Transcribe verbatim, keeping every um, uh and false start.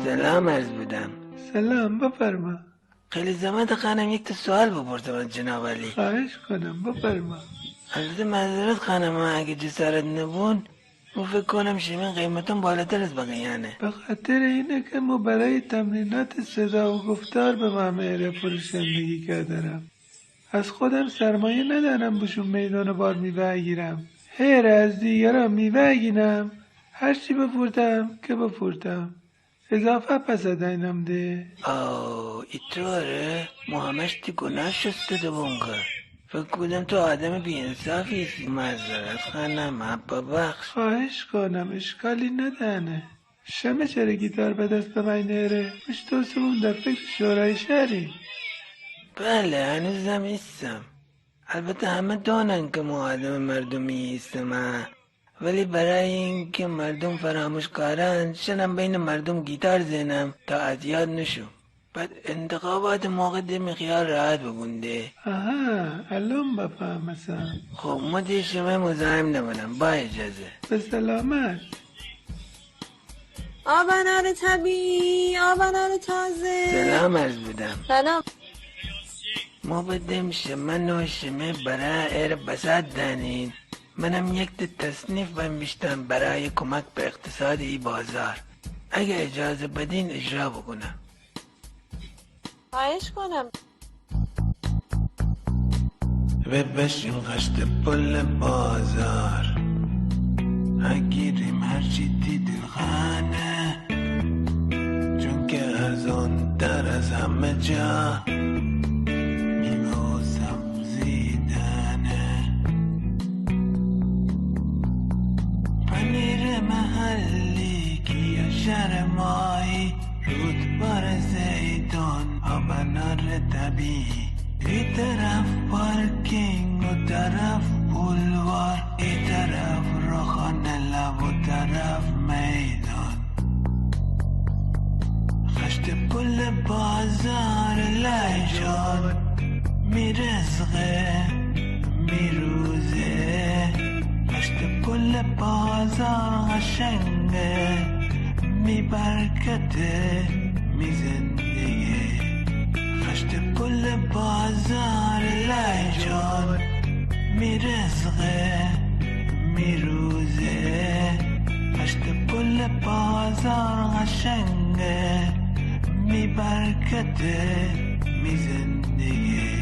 سلام عرض بودم. سلام، بفرما. خیلی زحمت خانم، یک تا سوال بپرسم از جناب عالی. خواهش کنم، بفرما. البته معذرت خانم، اگه جسارت نبون، مو فکر کنم شیمین قیمتون بالاتر از بقیانه. به خاطر اینه که مو برای تمرینات صدا و گفتار به مامه ره فروشندگی کردرم. از خودم سرمایه ندارم بشوم میدان بار میوه اگیرم. هی ره از دیگران میوه اگینم، هرچی بفروتم که بفروتم. اضافه پس دینم ده. او، ایطوره؟ مو همش تی گناه شسته دوبوم که. فکر بودم تو آدم بی‌انصافی ایسی. معذرت خانم، ببخش. خواهش کنم، اشکالی ندانه. شمه چره گیتار به دست بماینه ره؟ مشتوسوم در فکر شورای شهری. بله، هنوزم ایسم. البته همه دونن که مو آدم مردمی ایسم، ولی برای اینکه مردم فراموش‌کارن، شنم بین مردم گیتار زنم تا از یاد نشوم. بعد انتخابات موقع ده می خیال راحت ببون ده. آها، الان بفهمسم. خب، مو ده شمه مزاحم نمونم، با اجازه. به سلامت. آب انار طبیعی، آب انار تازه. سلام عرض بودم. سلام. مو بدیم شمه نو شمه برا ایر بساط دانین. منم یک تا تصنیف بنویشتم برای کمک به اقتصاد ای بازار. اگه اجازه بدین اجرا بکنم. خواهش کنم. و بشیم خشت پل بازار، اگیریم هرچی تی دل خوانه، چونکه ارزان‌تر از همه جا میوه و سبزی دانه. پنیر محلی، کیاشر ماهی، رودبار زیتون، آب انار طبیعی. ای طرف پارکینگ، او طرف بولوار، ای طرف روخانه لب، او طرف میدان. خشت پل بازار لای جان، می رزقه، می روزه. خشت پل بازار قشنگه، می برکته، می زندگی. خشت پل بازار لای جان، می رزقه، می روزه. خشت پل بازار قشنگه، می برکته، می زندگی.